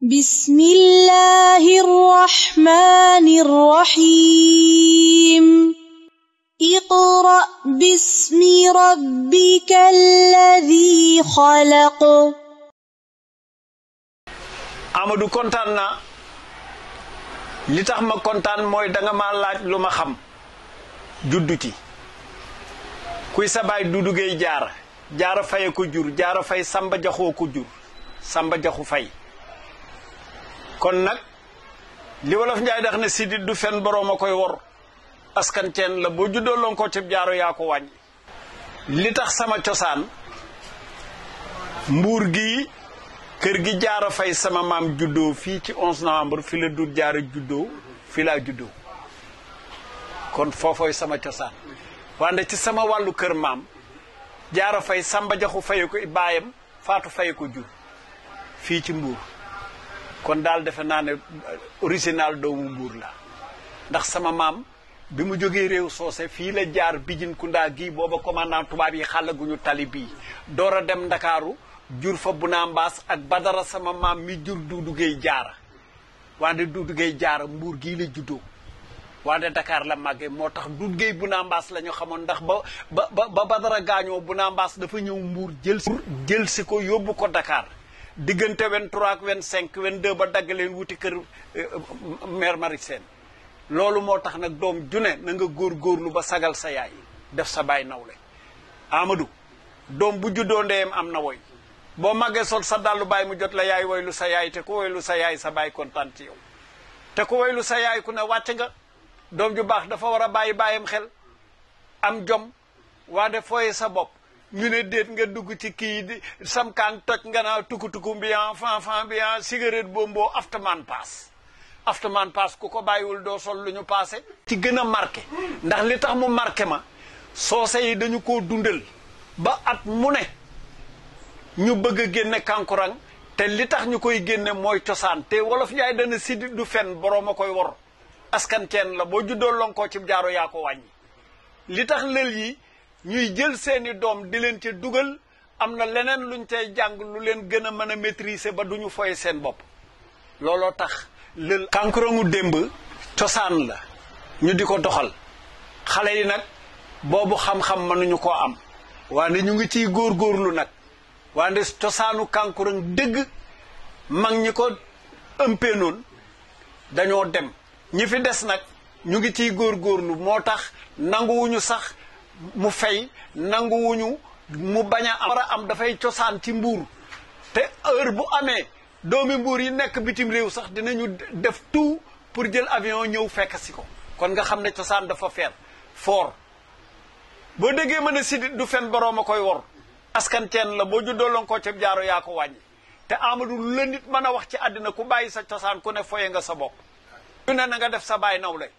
بسم الله الرحمن الرحيم اقرأ باسم ربك الذي خلق. Amadou kontaan naa li tax ma kontaan mooy danga ma laaj lu ma xam juddu ci kuy sa baay Dudu Gey jaara faye ko jur jaara fay Samba Jaxoo ko jur Samba Jaxu fay kon nag li wolof Njaay dax ne sidit du fen boroom a koy wor askan ceen la boo juddoo lon ko cib jaaro yaa ko wàññi li tax sama cosaan mbuur gi kër gi jaara fay sama maam juddoo fii ci 11 novembre fi la Dut Jaara juddoo fi laa juddoo kon foofooy sama cosaan wante ci sama wàllu kër maam jaara fay Samba Jaxu faye ko baayam Faatu faye ko jur fii ci mbuur kon daal defe naa ne original doomu mbuur la ndax sama maam bi mu jógee réew soose fii la jaar Bijin Kunda gi booba commandant tubaab yi xàllaguñu tali bii door a dem Ndakaaru jur fa Buna Mbaas ak Badara sama maam mi jur Dudu Gey jaara wante Dudu Gey jaara mbuur gii la juddoo wante Dakar la màggee moo tax Dudu Gey Buna Mbaas la ñu xamoon ndax ba Badara gaañoo Buna Mbaas dafa ñëw mbuur jël si ko yóbbu ko Dakar diggante 23 ak 25 22 ba dagg leen wuti kër mère Marie Sène loolu moo tax nag doom june na nga góorgóorlu ba sagal sa yaay def sa baay nawle Amadou doom bu juddoo ndeyam am na woy boo màggee sol sa dàllu baay mu jot la yaay woylu sa yaay te ku woylu sa yaay sa baay kontaan ci yow te ku woylu sa yaay ku ne wàcc nga doom ju baax dafa war a bàyyi baayam xel am jom waa de fooye sa bopp ñu ne déet nga dugg ci kii di samkaan toj nga naa tuku-tuku mbiyan fan mbiyan cigarette bombo aftaman paas ku ko bàyyiwul doo sol lu ñu paase ci gën a marqué ndax li tax mu marqué ma soose yi dañu koo dundal ba at mu ne ñu bëgg a génne kankurang te li tax ñu koy génne mooy cosaan te wolof Njaay dana siddi du fen boroom a koy wor askan ceen la boo juddoo lonkoo ci jaaro yaa ko wàññi li tax lël yi ñuy jël seeni doom di leen ca dugal am na leneen luñ cay jàng lu leen gën a mën a maîtriser ba duñu foye seen bopp looloo tax lël kankurangu démb cosaan la ñu di ko doxal xale yi nag boobu xam-xam mënuñu koo am wante ñu ngi ciy góorgóorlu nag wante cosaanu kankurang dëgg mag ñi ko ëmpee noonu dañoo dem ñi fi des nag ñu ngi ciy góorgóorlu moo tax nanguwuñu sax mu fay nanguwuñu mu bañ a am war a am dafay cosaan ci mbuur te heure bu amee doomi mbuur yi nekk bitim réew sax dinañu def tout pour jël avion ñëw fekk si ko kon nga xam ne cosaan dafa foor boo déggee mën a sidit du fen boroom a koy wor askan ceen la boo juddoo lon ko ca jaaro yaa ko wàññi te Amadou lu la nit mën a wax ci àddina ku bàyyi sa cosaan ku ne foye nga sa bopp ju ne na nga def sa baay nawle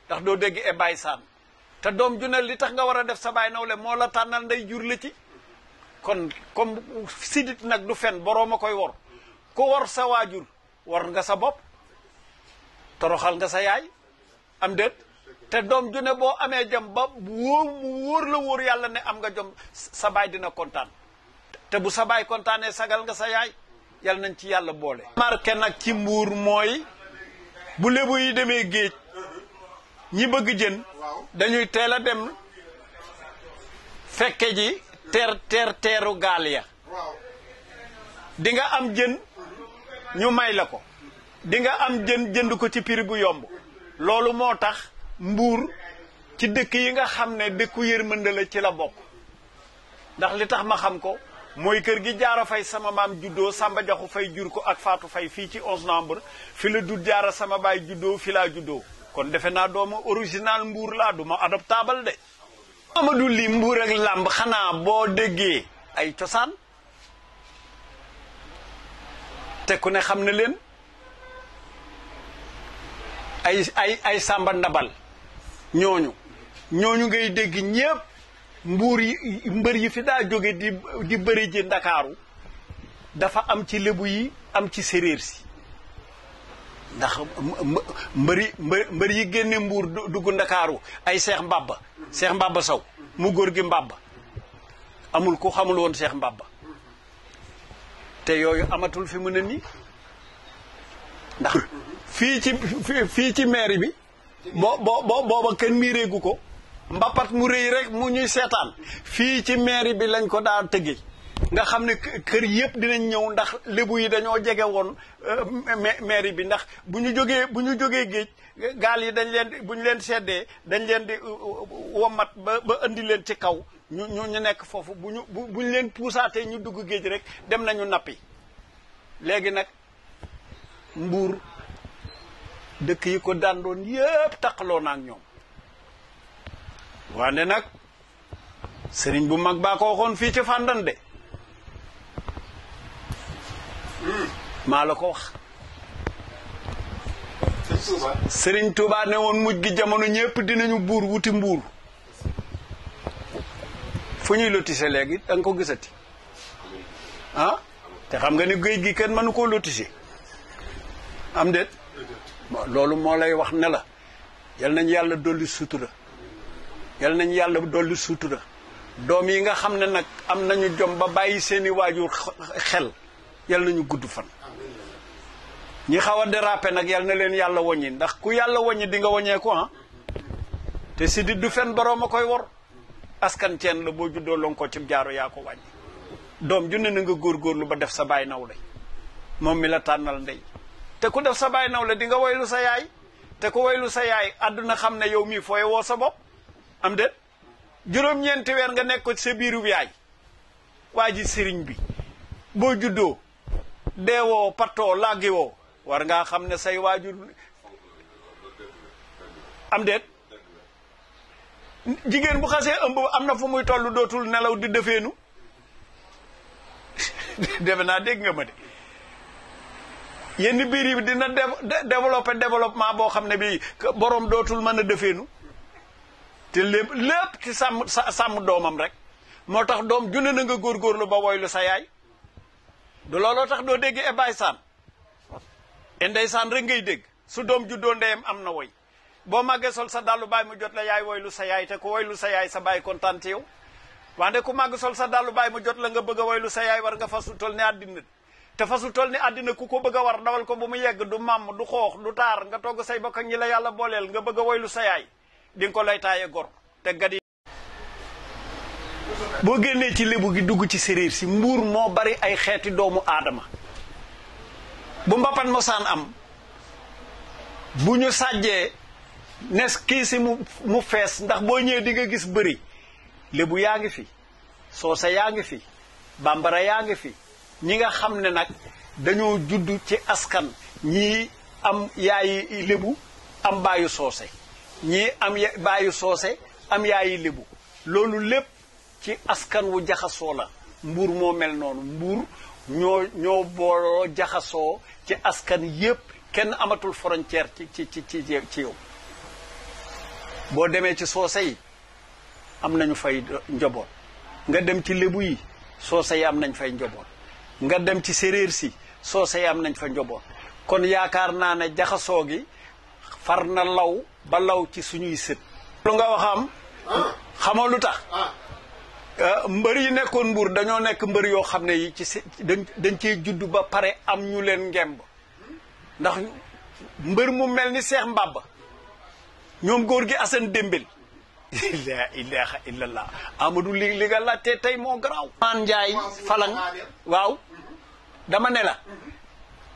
ndax doo dégg e baay saan te doom ju ne li tax nga war a def sa baay nawle moo la tànnal nday jur la ci kon comme sidit nag du fen boroom a koy wor ku wor sa waajur war nga sa bopp toroxal nga sa yaay am déet te doom ju ne boo amee jom ba wóor la wóor yàlla ne am nga jom sa baay dina kontaan te bu sa baay kontaanee sagal nga sa yaay yàlla nañ ci yàlla boole marqué nag ci mbuur mooy bu lébu yi demee géej ñi bëgg jën dañuy teel a dem fekke ji teeru gaal ya di nga am jën ñu may la ko di nga am jën jënd ko ci prix bu yomb loolu moo tax mbuur ci dëkk yi nga xam ne dëkku yërmande la ci la bokk ndax li tax ma xam ko mooy kër gi jaara fay sama maam juddoo Samba Jaxu fay jur ko ak Faatu fay fii ci 11 novembre fi la Dut Jaara sama baay juddoo fi laa juddoo kon defe naa doomu original mbuur laa du ma adoptable de Amadou li mbuur ak làmb xanaa boo déggee ay cosaan te ku ne xam ne leen ay Samba Ndabal ñooñu ngay dégg ñépp mbuur yi mbër yi fi daa jóge di bëri ji Ndakaaru dafa am ci lébu yi am ci séréer si ndax mbër yi génne mbuur dugg Ndakaaru ay Seex Mbabba Sow mu góor gi Mbabba amul ku xamul woon Seex Mbabba te yooyu amatul fi mu ne nii ndax fii ci mairie bi booba kenn miireegu ko mbapat mu rëy rek mu ñuy seetaan fii ci mairie bi lañ ko daa tëggee nga xam ne kër yëpp dinañ ñëw ndax lébu yi dañoo jege woon mairie bi ndax bu ñu jógee géej gaal yi dañ leen bu ñu leen seddee dañ leen di womat ba indi leen ci kaw ñu nekk foofu bu ñu leen puusaatee ñu dugg géej rek dem nañu nappi léegi nag Mbuur dëkk yi ko dàndoon yëpp taqaloo na ak ñoom wante nag sëriñ bu mag baa ko waxoon fii ci Fàndan de maa la ko wax sëriñ Tuubaa ne woon mujj gi jamono ñëpp dinañu buur wuti mbuur fu ñuy lotise léegi da nga ko gisati ah te xam nga ni géej gi kenn mënu koo lotise am déet loolu moo lay wax ne la yal nañu yàlla dolli sutura yal nañu yàlla dolli sutura doom yi nga xam ne nag am nañu jom ba bàyyi seeni waajur xel yal nañu gudd fan ñi xaw a déraper nag yal na leen yàlla woññi ndax ku yàlla woññi di nga woññeeku ah te si di du fen boroom a koy wor askan ceen la boo juddoo lon ko ci jaaro yaa ko wàññi doom ju ne na nga góorgóorlu ba def sa baay nawle moom mi la tànnal ndey te ku def sa baay nawle di nga woylu sa yaay te ku woylu sa yaay àdduna xam ne yow mii fooy woo sa bopp am déet juróom-ñeenti weer nga nekk ko ci sa biiru yaay waa ji sëriñ bi boo juddoo deewoo pattoo làggiwoo war ngaa xam ne say waajur am déet jigéen bu xasee ëmb am na fu muy toll dootul nelaw di defeenu defe naa dégg nga ma de yenn biir yi dina développement boo xam ne bi boroom dootul mën a defeenu te lépp ci sàmm doomam rek moo tax doom junne na nga góorgóorlu ba woylu sa yaay du looloo tax doo dégg e baay saan e ndey saan rek ngay dégg su doom juddoo ndeyam am na woy boo màggee sol sa dàllu baay mu jot la yaay woylu sa yaay te ku woylu sa yaay sa baay kontaan ci yow wante ku màgg sol sa dàllu baay mu jot la nga bëgg a woylu sa yaay war nga fasu tol ni àddina te fasu tol ni àddina ku ko bëgg a war dawal ko bu mu yegg du màmm du xoox du taar nga togg say bokk ak ñi la yàlla booleel nga bëgg a woylu sa yaay di nga ko lay taaye gor te gat yi boo génnee ci lébu gi dugg ci séréer si Mbuur moo bari ay xeeti doomu aadama bu mbapat mosaan am bu ñu sàjjee nes kii si mu fees ndax boo ñëwee di nga gis bëri lébu yaa ngi fi soose yaa ngi fi bambara yaa ngi fi ñi nga xam ne nag dañoo judd ci askan ñii am yaayi lébu am baayu soose ñii am baayu soose am yaayi lébu loolu lépp ci askan wu jaxasoo la Mbuur moo mel noonu Mbuur ñoo booloo jaxasoo ci askan yépp kenn amatul frontière ci yow boo demee ci soose yi am nañu fay njaboot nga dem ci lébu yi soose yi am nañ fay njaboot nga dem ci séréer si soose yi am nañ fa njaboot kon yaakaar naa ne jaxasoo gi far na law ba law ci suñuy sët lu nga wax xamoo lu tax mbër yi nekkoon Mbuur dañoo nekk mbër yoo xam ne yi ci dañ cee judd ba pare am ñu leen ngemb ndax mbër mu mel ni Seex Mbaba ñoom góor gi Asan Démbel la ilaha illallah Amadou li nga laajte tey moo garaaw maan Njaay Falang waaw dama ne la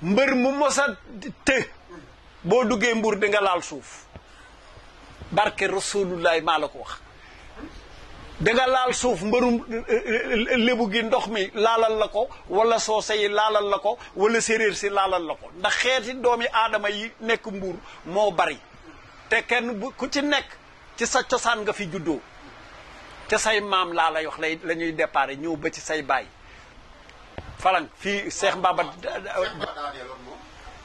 mbër mu mosa te boo duggee Mbuur di nga laal suuf barke Rasulullaay maa la ko wax da nga laal suuf mbërum lébu gi ndox mi laalal la ko wala soose yi laalal la ko wala séréer si laalal la ko ndax xeeti doomi aadama yi nekk Mbuur moo bari te kenn ku ci nekk ci sa cosaan nga fi juddoo te say maam laa lay wax la ñuy déparé ñëw ba ci say baay Falang fii Seex Mbaba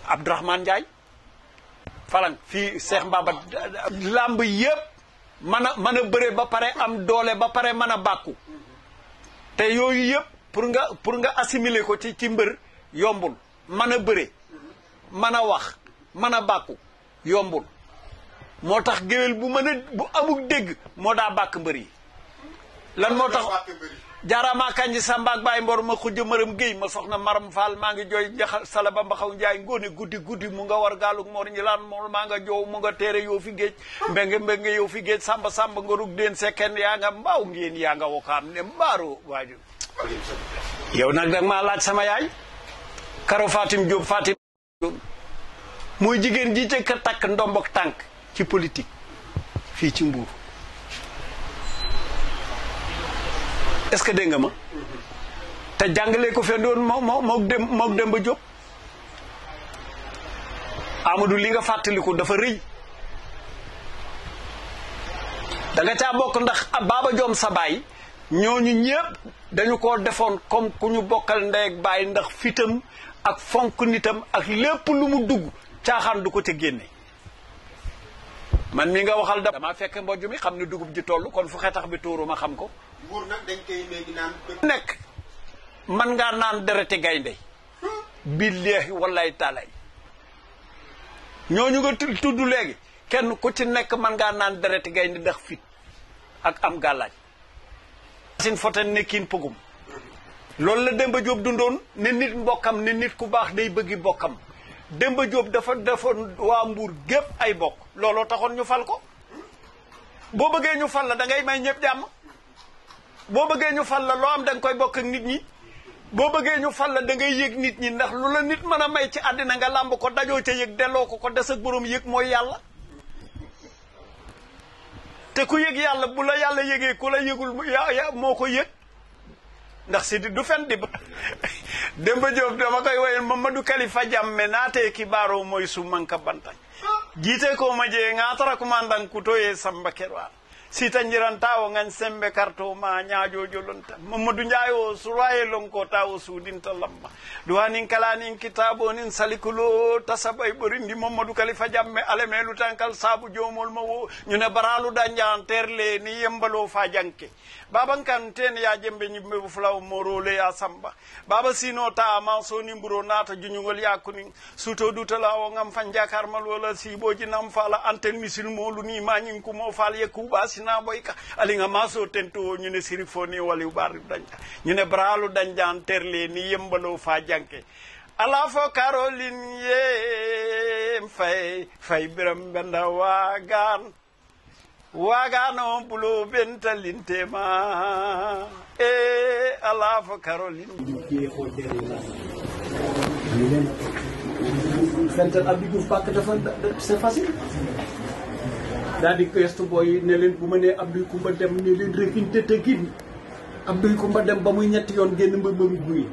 Abdourahmane Ndiaye Falang fii Seex Mbaba làmb yépp mën a bëre ba pare am doole ba pare mën a bàkku te yooyu yëpp pour nga assimiler ko ci mbër yombul mën a bëre mën a wax mën a bàkku yombul moo tax géwél bu amul dégg moo daa bàkk mbër yi lan moo tax jaaraama kanji Samba ak Baye Mbor ma xujja Maram Guèye ma soxna Maram Fall maa ngi jooy sala ba mbaxaw Njaay ngoone guddi mu nga war gaalug Mor Ñilaan moom maa nga joow mu nga teere yow fi géej mbenge yow fi géej samba nga rug deen sekken yaa nga mbaaw ngeen yaa nga wokaam ne mbaaro waaju yow nag danga maa laaj sama yaay Karo Fatim Diop Fatim mooy jigéen ji jëkk a takk ndombok tànk ci politique fii ci Mbuur est-ce que dégg nga ma te jàngale ko fe doon mook Demba Diop Amadou li nga fàttaliku dafa rëy da nga caa bokk ndax Baba Joom sa baay ñooñu ñëpp dañu ko defoon comme ku ñu bokkal ndey ak baay ndax fitam ak fonk nitam ak lépp lu mu dugg caaxaan du ko ca génne man mi nga waxal dama fekk mbojj mi xam ne dugub ji toll kon fu xetax bi tuuru ma xam ko Mbuur nag dañ koy léegi naan nekk man ngaa naan dereti gaynde billaahi wallahi taalaay ñooñu nga tudd léegi kenn ku ci nekk man ngaa naan dereti gaynde ndax fit ak am gàllaaj sin foten nekkin pugum loolu la Demba Diop dundoon ne nit mbokkam ne nit ku baax day bëggi bokkam Demba Diop dafa waa Mbuur gépp ay bokk looloo taxoon ñu fal ko boo bëggee ñu fal la da ngay may ñëpp jàmm boo bëggee ñu fal la loo am da nga koy bokk ak nit ñi boo bëggee ñu fal la da ngay yëg nit ñi ndax lu la nit mën a may ci àddina nga làmb ko dajoo ca yëg delloo ko des ak boroom yëg mooy yàlla te ku yëg yàlla bu la yàlla yëgee ku la yëgul moo ko yëg ndax si du fen di Demba Diop dama koy woyal Mamadou Kalifa Jamme naatee kibaaro mooy su manka bantañ jiite ko ma jee ngaatara kumandan kutoye Samba Kerwar sita njiran tawo ngan sembe karto ma ñaajojo lonta Mamadou Ndiaye o surwaye lonko tawo suudinta lamma duwanin kalanin kitabo nin salikulo tasabay borindi Mamadou Kalifa Jamme alemelu tankal saabu joomol ma wo ñu ne baralu danjaan terle ni yembalo fa janke baban kan ten ya jembe ñimbe bu flaw morole ya Samba baba sino ta ma so ni mburo nata juñugol yakuni suto dutala o ngam fan jakar mal wala siboji nam fala antel misil molu ni mañin ko mo fal yekuba na boyka alinga maso tento ñu ne sirifoni wali bari dañta ñu ne bralu dañjan terle ni yembalo fa janke ala fo Caroline ye fay biram benda wagano bulo bentalintema ala fo Caroline fental Abdou Diouf Pak dafa c'est facile daal di gestu booy ne leen bu ma nee Abdou Koumba dem ne leen rekinte te gin Abdou Koumba dem ba muy ñetti yoon génn mba ba mu buy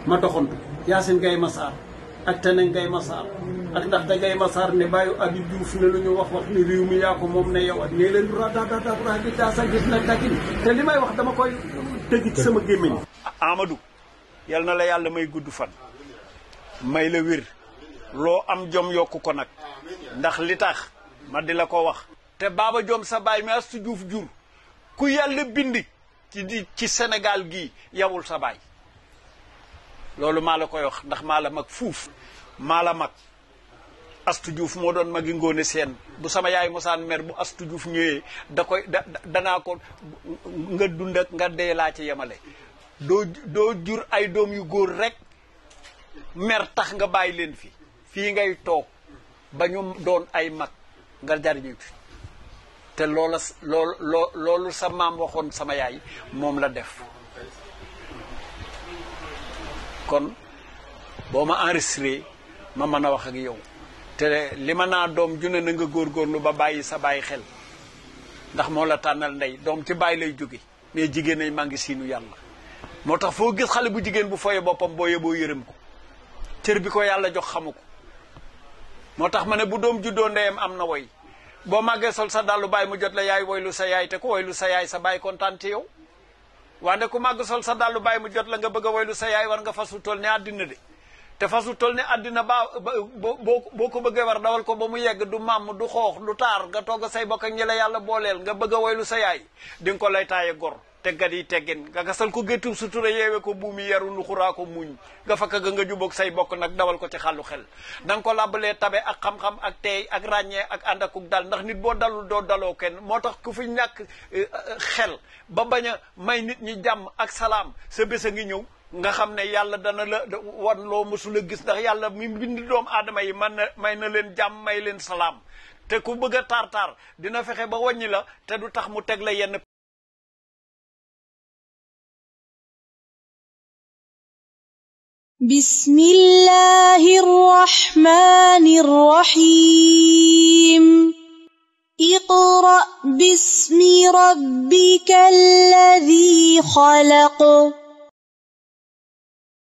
ma doxantu Yacine Gaye Massar ak Teneng Gaye Massar ak ndax da Gaye Massar ne bàyyi Abdou Diouf ne lu ñu wax ni réew mi yaa ko moom ne yow ak ne leen ra di daasa gis nag dakin te li may wax dama koy dëgg ci sama gémmiñ Amadou yal na la yàlla may gudd fan may la wér loo am jom yokku ko nag ndax li tax ma di la ko wax te Baba Joom sa baay mi Astu Juuf jur ku yàlla bind ci Sénégal gii yawul sa baay loolu maa la koy wax ndax maa la mag fuuf maa la mag Astu Juuf moo doon magi Ngoone Seen bu sama yaay mosaan mer bu Astu Juuf ñëwee danaa ko nga dund ak nga dee laa ci yemale doo jur ay doom yu góor rek mer tax nga bàyyi leen fii ngay toog ba ñu doon ay mag nga jariñu fi te loolu sa maam waxoon sama yaay moom la def kon boo ma enregistré ma mën a wax ak yow te li ma naa doom june na nga góorgóorlu ba bàyyi sa bàyyi xel ndax moo la tànnal ndey doom ci bàyyi lay jóge mais jigéen ay maa ngi siinu yàlla moo tax foo gis xale bu jigéen bu foye boppam boo yeboo yërëm ko cër bi ko yàlla jox xamu ko moo tax ma ne bu doom juddoo ndeyam am na woy boo màggee sol sa dallu baay mu jot la yaay woylu sa yaay te ku woylu sa yaay sa baay kontaan ci yow wante ku màgg sol sa dallu baay mu jot la nga bëgg a woylu sa yaay war nga fasu toll ne àddina de te fasu toll ne àddina boo ko bëggee war dawal ko ba mu yegg du màmm du xoox du taar nga togg say bokk ak ñi la yàlla booleel nga bëgg a woylu sa yaay di nga ko lay taaye gor teggat yi teggin nga gasal ko géttub sutura yeewe ko buumi yeru nu xuraa ko muñ nga fakka ga nga jubóog say bokk nag dawal ko ci xàllu xel da nga ko làbbalee tabe ak xam-xam ak teey ak ràññee ak ànd akuk dal ndax nit boo dalul doo daloo kenn moo tax ku fi ñàkk xel ba bañ a may nit ñi jàmm ak salaam sa bés a ngi ñëw nga xam ne yàlla dana la wan loo mësul a gis ndax yàlla mi bind doomu aadama yi may na leen jàmm may leen salaam te ku bëgg a taar dina fexe ba wàññi la te du tax mu teg la yenn Bismillahir Rahmanir Rahim. Iqra bismi rabbikal ladzi khalaq.